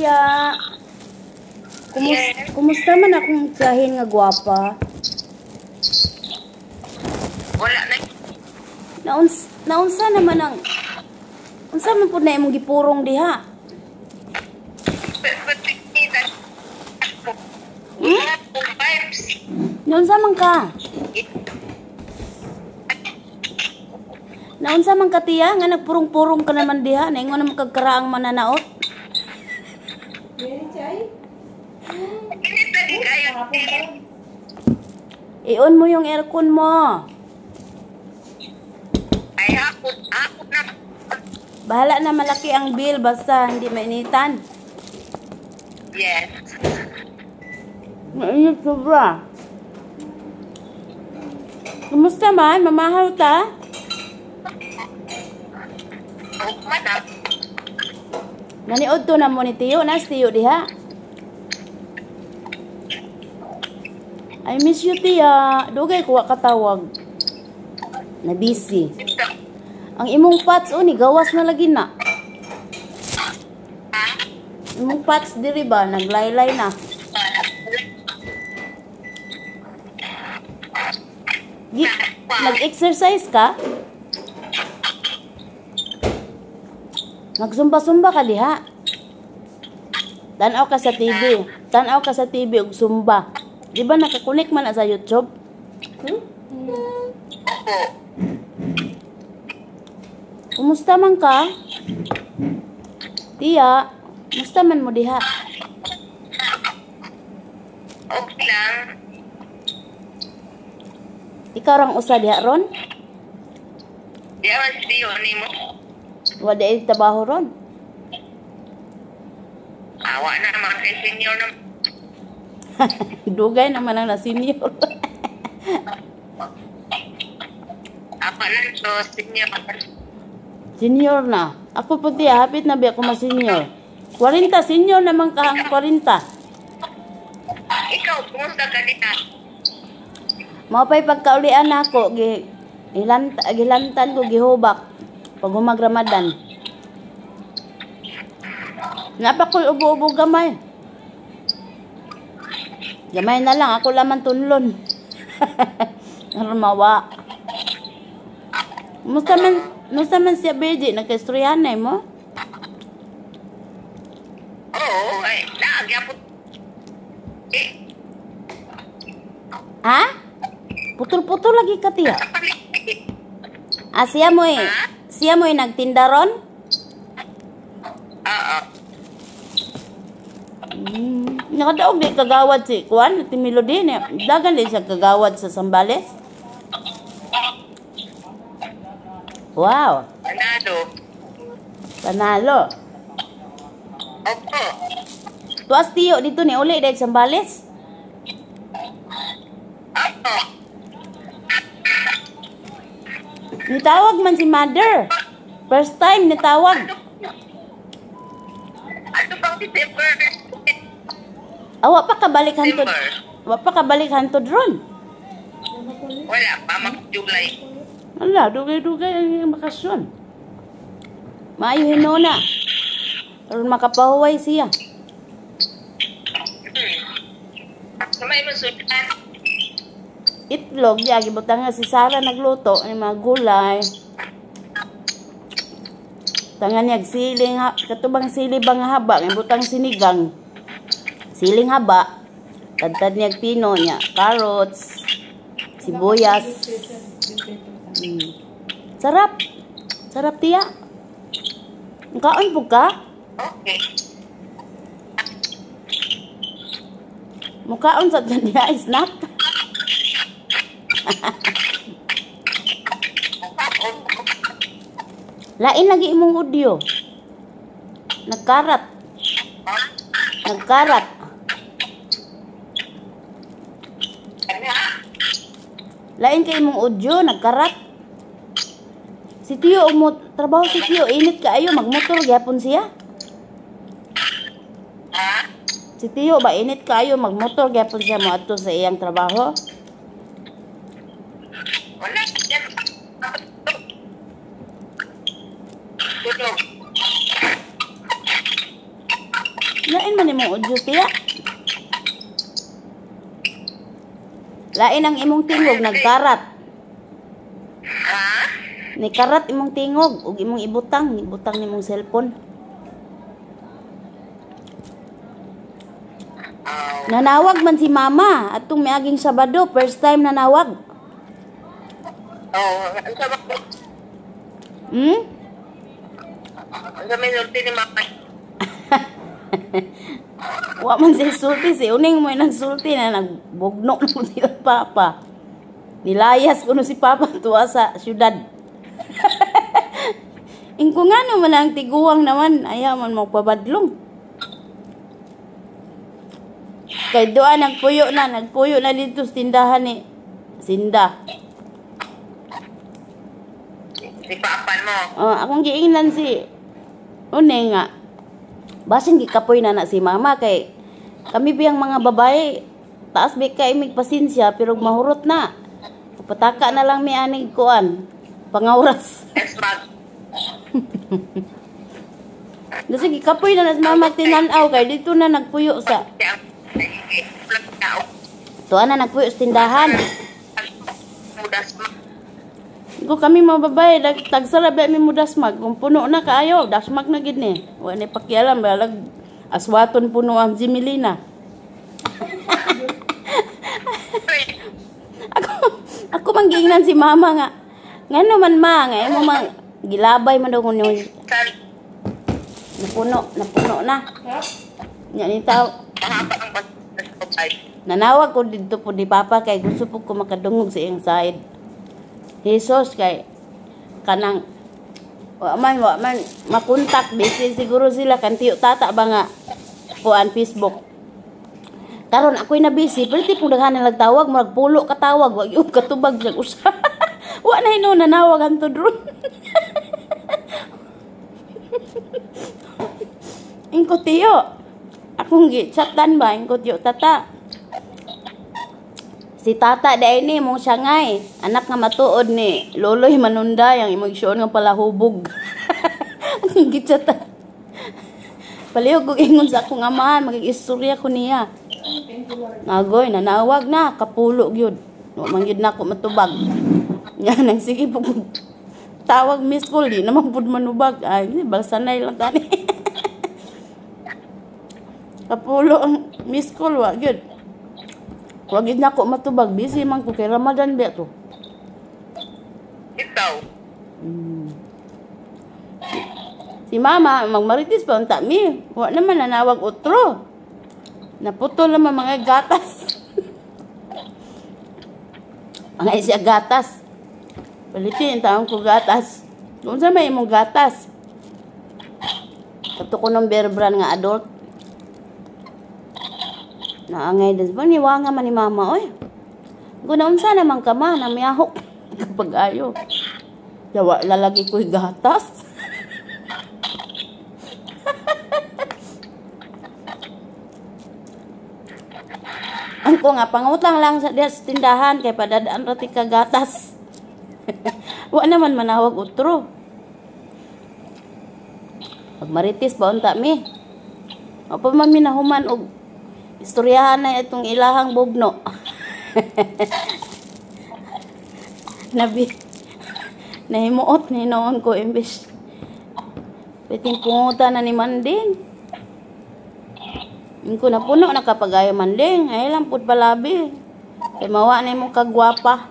Tiya. Yes. Kumusta man akong tiyahin nga gwapa? Wala na. Naunsa naman ang unsa man pud na imong gipurong diha? Hmm? Vibes. Naunsa man ka? Naunsa man ka, tiya, nga nagpurong-purong ka naman diha, naingon naman kag karaang mananaot. Init lagi kayo. I-on mo yung aircon mo. Ay, hapon. Hapon na. Bahala na malaki ang bill basta hindi mainitan. Yes. Mainit sobra. Kumusta man? Mamahaw ta? Hukman na. Naniod to na mo ni Tiyo. Nas Tiyo diha. I miss you, Tiya. Dugay ko wa katawag. Na busy. Ang imong pats oh, ni gawas na lagi na. Imong pats diri ba naglaylay na. Nag-exercise ka? Nagsumba-sumba ka diha. Tan-aw ka sa TV. Tan-aw ka sa TV og sumba. Di ba nakakunik man na sa YouTube? Hmm? Opo. Kumusta man ka? Tiya, kumusta man mo diha? Okay lang. Ikaw rang usa diha ron? Di man siyo nimo. Wa di trabaho ron. Awa na naman kay senior na. Dugay naman ang na senior. Apa na to senior. Senior na. Ako po tiya, hapit na biya ako ma-senior. 40, senior naman ka ang 40. Ikaw, kumusta ka diha? Mao pa'y pagkaulian nako, gilantan ko, gihubak. Pag humag Ramadan. Napakoy ubo-ubo gamay. Gamay na lang, ako laman tunlon. Rumawa. Kumusta man siya, Beji? Nagkaistoryahanay mo? Oo, ay, naagya po. Eh, Ha? Putol-putol lagi ka, tiya. Ah, siya mo eh. Siya mo eh, nagtinda ron? Oo. Nakadaog di kagawad si Kuan, ti Melody. Dagan di siya kagawad sa Sambales. Wow. Panalo. Panalo. Opo. Tuas tiyo dito ni uli dahil Sambales. Opo. Nitawag man si mother. First time nitawag. Ano bang December? Awa pa kabalik hantod. December. Wa pa kabalik hantod ron. Wala pa, mag-July. Ala, dugay-dugay ang bakasyon. Maayo hinuna. Aron makapahuway siya. May masudan. Itlog, di gibutang nga si Sarah nagluto ni mga gulay. Tangan niya siling, katubang sili bang haba, gibutang sinigang. Siling haba. Tadtad niya pino niya, carrots, sibuyas. Sarap. Sarap tiya. Kaon po ka? Okay. Mukaon sa niya snack. Lain lagi imong audio. Nagkarat. Nagkarat. Lain kay imong audio, nagkarat. Si Tiyo, trabaho si Tiyo, init kaayo, magmotor gyapon siya. Si Tiyo ba init kaayo, magmotor gyapon siya moadto sa iyang trabaho. Wala. Lain man imong audio, tiya. Lain ang imong tingog, nagkarat. Ha? Ni karat imong tingog ug imong ibutang, ibutang nimong cellphone. Oh. Nanawag man si mama atong miaging Sabado, first time nanawag. Oh, ang sa Ang sa may sulti ni mama. Wa man siya sulti, si Uning mo nagsulti na nagbugno na mo sila papa. Nilayas kuno si papa tuwa sa syudad. Ingko nga naman ang tiguang naman, ayaw man magpabadlong. Kay doa nagpuyo na dito sa tindahan ni Sinda. Si papa mo. Oh, akong giingnan si Uning nga. Basin gikapoy na na si mama kay kami biyang mga babae taas bi kay mig pasensya pero mahurot na. Pataka na lang mi anig kuan pangauras. Esmag. Kasi gikapoy na na si mama tinanaw kay dito na nagpuyo sa tuwa na nagpuyo sa tindahan. Ko kami mga babae, tagsara ba mi mo dasmag. Kung puno na kaayo, dasmag na gid ni. Wa ni pakialam balag aswaton puno ang Jimilina. Ako man giingnan si mama nga. Ngano man ma nga imo man gilabay man daw kuno napuno na. Nya ni tao nanawag ko didto po ni papa kay gusto po ko makadungog sa iyang side. Jesus kay kanang wa man makontak busy siguro sila kan tiyo tata ba nga kuan Facebook. Karon ako'y na busy pero di pong daghan nagtawag murag pulo ka tawag wa gyud katubag sa usa. Wa na hinuon nanawag hantod ron. Ingko tiyo. Akong gi-chatan ba ingko tiyo tata. Si tata dai ni mong siyangay, anak nga matuod ni Loloy Manunday ang imong igsuon nga palahubog. Ang gichatan. Palihog og ingon sa akong amahan, magig-istorya ko niya. Nagoy, nanawag na, kapulo gyud. Wa man gyud nako matubag. Nya nang sige po tawag miss call di naman pud manubag. Ay, balsanay lang tani. Kapulo ang miss call wa gyud. Wa gyud nako matubag, busy man ko kay Ramadan ba to. Ikaw. Si mama magmarites pa unta mi. Wa naman nanawag otro. Naputol naman mga gatas. Mga siya gatas. Palitin taon ko gatas. Unsa may imong gatas? Kato ko ng Bear Brand nga adult. Naangay des ba niwanga man ni mama oy. Guna unsa naman ka ma namiyahok kapag ayo. Yawa lalagi ko'y gatas. Angko nga pangutang lang sa diya sa tindahan kay padadaan ra ti ka gatas. Wa naman manawag utro. Pagmarites ba unta mi? Wa pa man mi nahuman og istoryahan na itong ilahang bugno. Nabi nahimuot ni noon ko imbes piting pungutan na ni Manding. Ingko na puno na kapag ayaw Manding. Ay lang pud palabi. Kay mawa na imong kagwapa.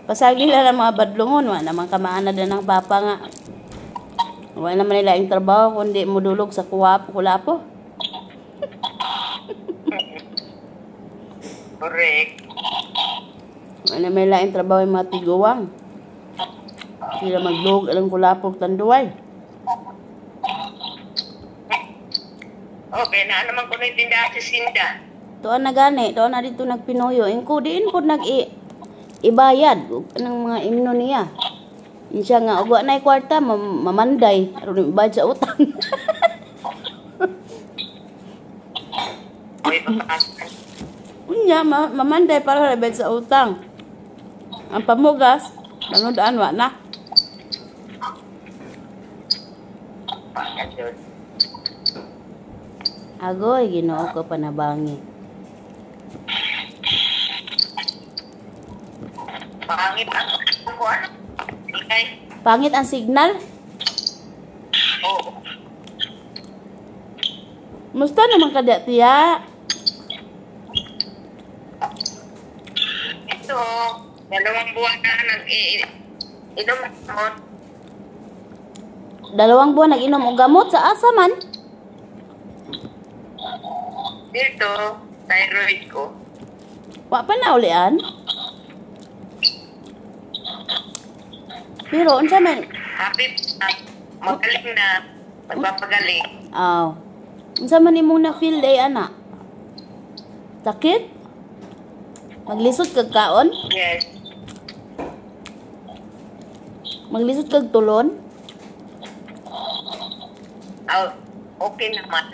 Pasagi lang ang mga badlongon. Wa naman kamaana na ng papa nga. Wa naman nila yung trabaho kundi mudulog sa kuwapo kulapo. Correct. Wa naman nila yung trabaho yung mga tiguang. Sila magdug alang kulapo tanduay. Okay, na naman ko na yung tindahan si Sinda. Tuan na gani, tuan na dito nagpinuyo. Ingko diin po nag ibayad ng mga imno niya. Insya nga ugwa na kwarta mamanday aron ibayad sa utang. Unya mamanday para ibayad sa utang. Ang pamugas, panudaan wa na. Agoy, Ginoo ko, panabangi. Pangit ang kuan. Okay. Pangit ang signal? Oo. Musta naman ka diya, tiya? Ito, 2 buwan na nag-inom ako. 2 buwan nag-inom og gamot sa asa man? Dito, thyroid ko. Wa pa na ulian? Pero unsa man Happy na, magaling na, magpapagaling. Aw. Unsa man imong na feel day ana? Sakit? Maglisod kag kaon? Yes. Maglisod kag tulon? Aw, okay naman.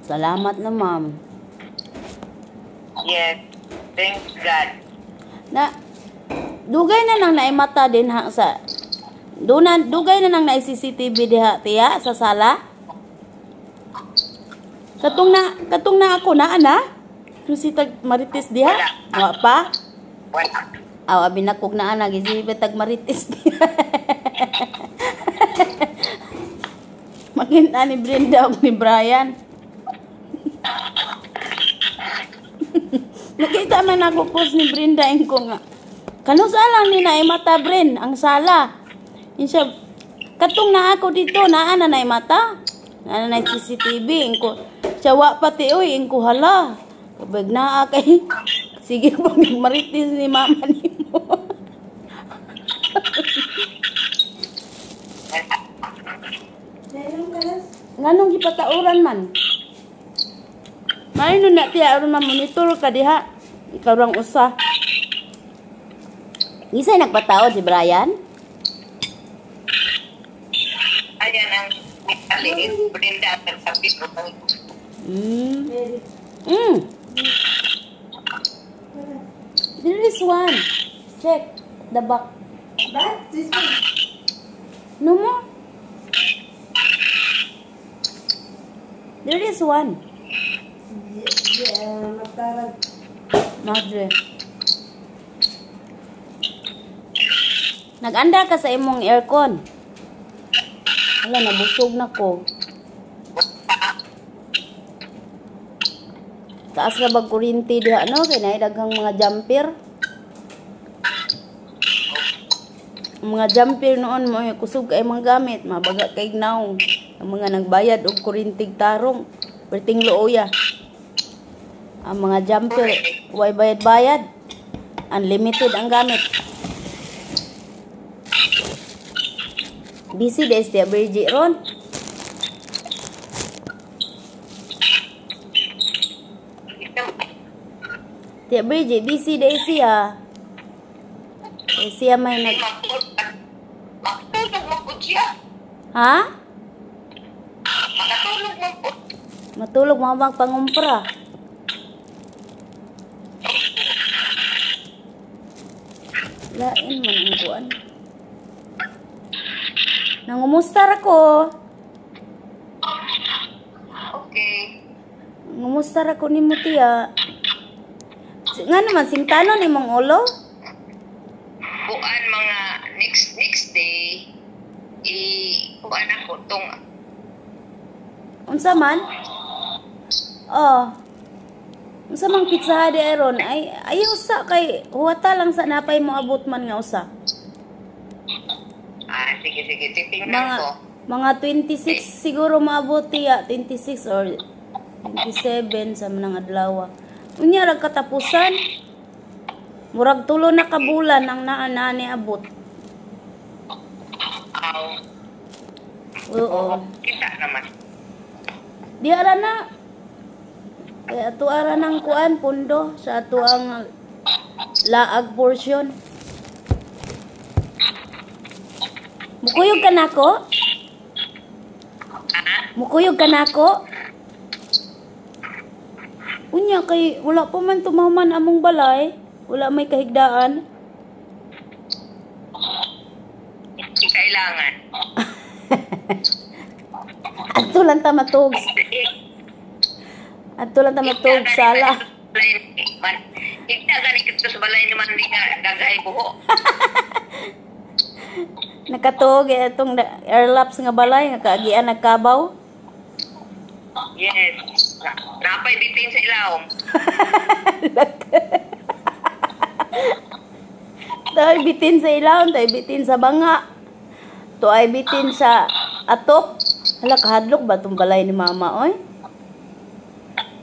Salamat na, ma'am. Yes. Thanks God. Na dugay na nang naimata din ha sa Dunan, dugay na nang na CCTV diha tiya sa sala. Katong na ako na ana. Kung si tag Marites diha? Wala. Wa pa? Wala. Aw, abi na kog na ana gisibe tag Marites diha. Makita ni Brenda og ni Brian. Nakita man ako post ni Brenda ingko nga. Kano sa lang ni naimata Bren ang sala. Insya katong na ako dito naa na naimata. Naa na CCTV ingko. Siya wa pati oy ingko hala. Kabag naa kay sige pa marites ni mama nimo. Nganong gipatauran man? Maayo nun na tiya aron ma-monitor ka diha. Ikaw rang usa. Isay nagpataod si Brian? Ayan ang maliit. Brenda at nagsabi ko. There is one. Check the back. Back? This one? No more. There is one. Yeah, magtarag. Madre. Nag-andar ka sa imong aircon. Wala, nabusog na ko. Taas na bag kuryente diha, no? Kay naay daghang mga jumper. Ang mga jumper noon mo kusog kay mga gamit, mabaga kay naong. Ang mga nagbayad og kuryente tarong, perting luoya. Ang mga jumper, way bayad-bayad. Unlimited ang gamit. Busy days tiya Virgie ron. Tiya Virgie, busy days siya. Eh, siya may nag... Makatulog mo po siya. Ha? Makatulog mo po. Matulog mga bang pangumpra. Lain man ang kuan. Nangumusta ra ko. Okay. Nangumusta ra ko nimo tiya. Nga naman singtanon imong ulo? Kuan mga next day i kuan ako tong Unsa man? Oh. Unsa mang pizza di aron ay ayaw sa kay huwata lang sa napay mo abot man nga usa. Ah, sige sige, titingnan Mga ko. mga 26 siguro maabot tiya, 26 or 27 sa mga adlaw. Unya ra katapusan. Murag tulo na ka bulan ang naa na ni abot. Aw. Oo. Kita naman. Di ara na. Kaya ato ara ng kuan pundo sa ato ang laag portion. Mukuyog ka nako? Mukuyog ka nako? Unya kay wala pa man tumaman among balay, wala may kahigdaan. Hindi kailangan. Adto lang ta matug. Adto lang ta matug sala. Higta gani kito sa balay naman ni nga gagay buho. Nakatuog eh, itong airlaps nga balay nga kaagian nagkabaw. Yes. Napay bitin sa ilawom. To'y bitin sa ilawom, to'y bitin sa banga. To'y bitin sa atop. Hala, kahadlok ba itong balay ni mama, oy?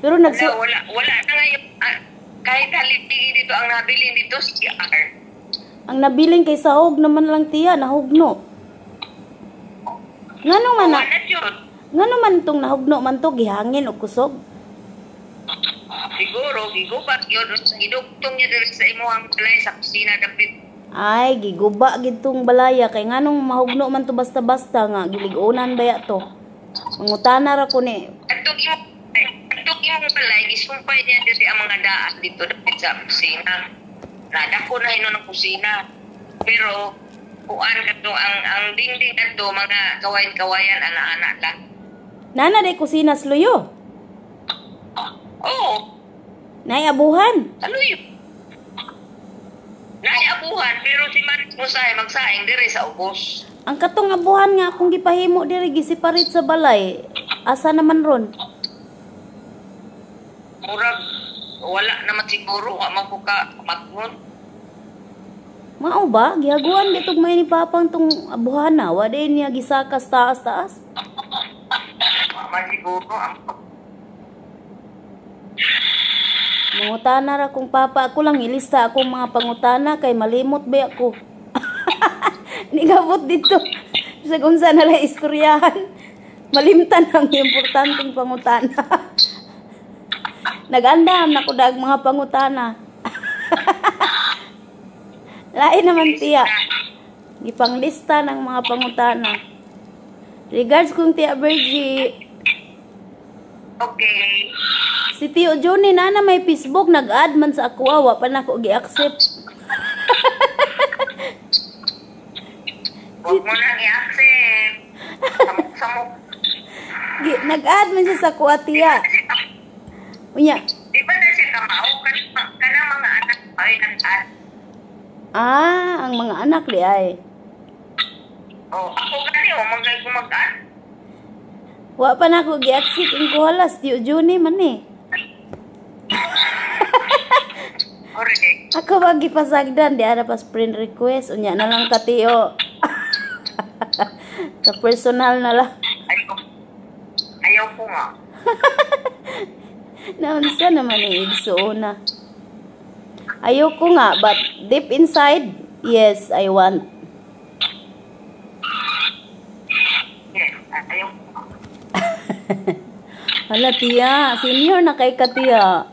Pero nagsu... Wala, wala, wala na ngayon. Ah, kahit haligi dito ang nabilin dito, CR. Ang nabilin kay sahog naman lang tiya, nahugno. Ngano man na, Wala yun. ngano man itong nahugno man to, gihangin o kusog? Siguro, gigubat yun. Gidugtong niya diri sa imuhang balay sa kusina dapit. Ay, giguba gitong balaya kay nganong mahugno man to basta-basta nga gilig-unan baya to. Mangutana ra ko ni Atong imong balay, gisumpay niya diri ang mga daan dito dapit sa kusina. Nadako na hinon ang kusina. Pero, kuan kadto ang dingding kadto mga kawayan-kawayan ana-ana lang. Nana day kusina sluyo. Oo, Nay abuhan. ano yun? Naiabuhan, pero si Man Musay magsaing diri sa ubos. Ang katong abuhan nga akong gipahimo diri giseparate sa balay. Asa naman ron? Murag, wala naman siguro, wa man ko ka matngon. Mao ba? Gihaguan bitog may ni papang tong abuhan na. Wa day niya gisakas taas-taas. Wa man siguro ang Mangutana ra kong papa. Ako lang ilista akong mga pangutana kay malimot ba ako. Nigabot dito. Sa unsa na lang istoryahan. Malimtan ang importanteng pangutana. Nag-andam na ko dag mga pangutana. Lain naman tiya. Gipanglista ng mga pangutana. Regards kong tiya Virgie. Okay. Si Tio Johnny na na may Facebook nag-add man sa ako, wa pa nako gi-accept. Huwag mo nang i-accept. Samok-samok. Nag-add man siya sa ako, tiya. Unya, Di ba na siya kamao? Kana mga anak ay nag-add. Ah, ang mga anak di ay. Oh, ako gani oh, magay ko mag-add. Wa pa nako gi-accept ing kuhalas Tio Johnny man eh. Correct. Ako ba gipasagdan di ara pas friend request unya na lang ka Tio. Sa personal na lang. Ayaw, ayaw ko nga. Naunsa naman ni igsuona. Ayoko nga, but deep inside, yes, I want. Yes, ayaw ko nga. Hala, tiya. Senior na kay ka, tiya.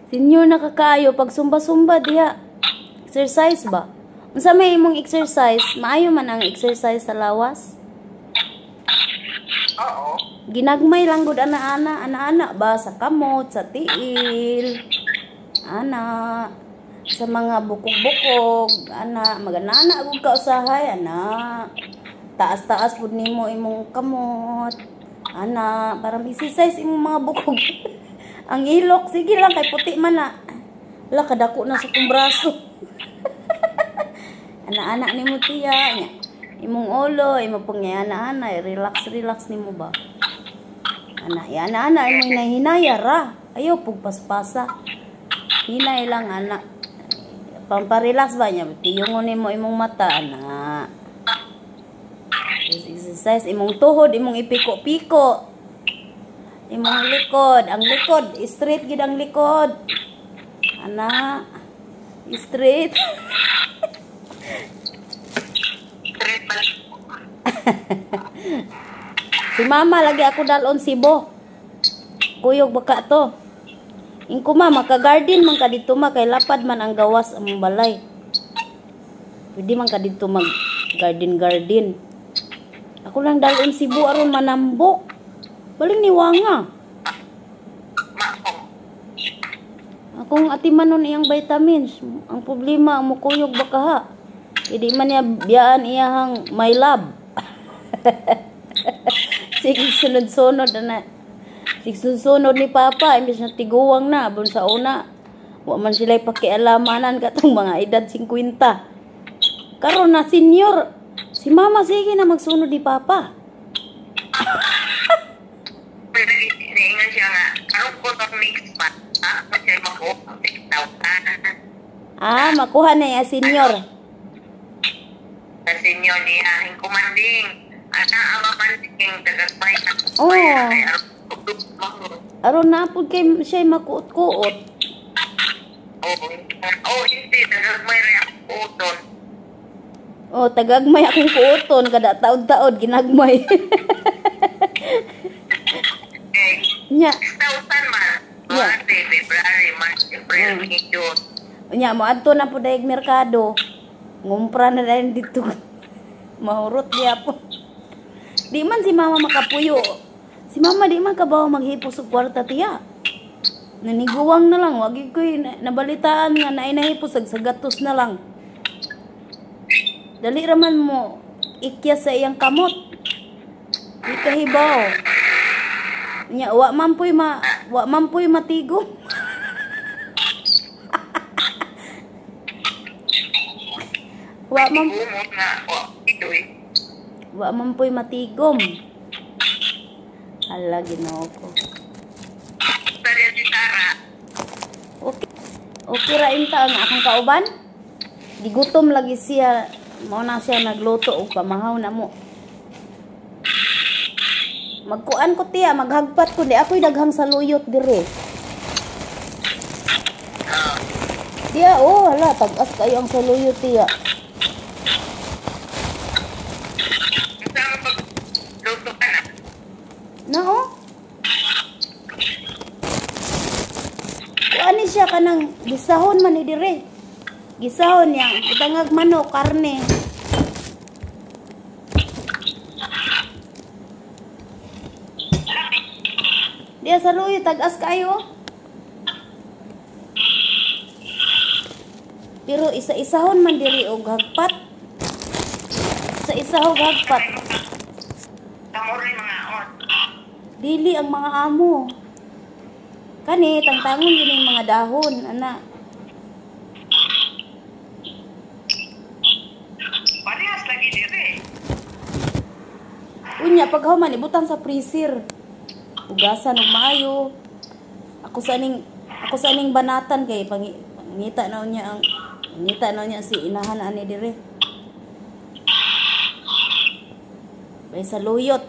Senior na kakaayo. Pag sumba-sumba, diya. Exercise ba? Unsa may imong exercise? Maayo man ang exercise sa lawas? Oo. Ginagmay lang gud ana-ana, ana-ana ba sa kamot, sa tiil, ana sa mga bukog-bukog, ana maganana gud ka usahay, ana. Taas-taas pud nimo imong kamot, ana para exercise imong mga bukog. Ang ilok sige lang kay puti man na. Wala kadako na sa kong braso. Ana-ana nimo tiya, nya. Imong ulo, imo pong ana-ana, relax relax nimo ba? Ana, yan ana, imong hinahinaya ra. Ayaw pug paspasa. Hinay lang ana. Pamparelax ba niya? Tiyungon nimo imong mata ana. Exercise imong tuhod, imong ipiko-piko. Imong likod, ang likod, straight gid ang likod. Ana, straight. Straight man. Si mama lagi ako dalon sibo. Kuyog baka to. Ingko ma maka-garden man ka dito ma kay lapad man ang gawas ang balay. Pwede man ka dito mag garden garden. Ako lang dalon sibo aron manambok. Baling ni wanga. Akong atimanon iyang vitamins. Ang problema, ang mukuyog ba kaha? Hindi man niya biyaan iyahang my love. Sige, sunod-sunod na. Sige, sunod-sunod ni Papa. Imbes na tiguwang na. Abon sa una. Wa man sila pakialamanan katong mga edad 50. Karon na senior. Si Mama sige na magsunod ni Papa. Pero niingon siya nga, karon ko tong mix pa. Kasi makuha 6,000. Ah, makuha na niya senior. Sa senior niya, hingkumanding. Ana, ama manding, tagagbay na. Oh. Aron na pud kay siya makuot-kuot. Oh, hindi, tagagmay rin ako kuoton. Oh, tagagmay akong kuoton kada taod-taod ginagmay. Okay. Nya, 6,000 man. Yeah. January, February, March, April, May, June. Nya moadto na pud dayeg merkado. Ngumpra na dayon dito. Mahurot gyapon. Di man si Mama makapuyo. Si Mama di man kabaw maghipos og kwarta tiya. Naniguwang na lang, wagi ko'y nabalitaan nga naay nahipos og sagatos na lang. Dali ra man mo ikya sa iyang kamot. Di kahibaw. Nya wa man puy matigom. Wa man Gumot nga, oh, ito eh. Wa man puy matigom. Hala, Ginoo ko. Sorry, si Sarah. Okay. Okay ra inta ang akong kauban. Gigutom lagi siya. Mao na siya nagluto og pamahaw na mo. Magkuan ko tiya, maghagpat ko di ako'y daghang saluyot dire. Tiya, oh, hala, tag-as kayo ang saluyot tiya. Unsa man pagluto ka na? Na oh. Kuan ni siya kanang gisahon man ni dire. Gisahon niya, itangag manok, karne. Diya sa luyo, tag-as kayo. Pero isa-isahon man diri og hagpat. Isa-isa og hagpat. Tamo rin mga on. Dili ang mga amo. Kani tangtangon yun yung mga dahon, ana. Parehas lagi dire. Unya paghuman ibutang sa freezer. Ugasan og maayo. Ako sa aning banatan kay pangita na unya ang ngita na unya si inahan ani dire. Bay sa luyot.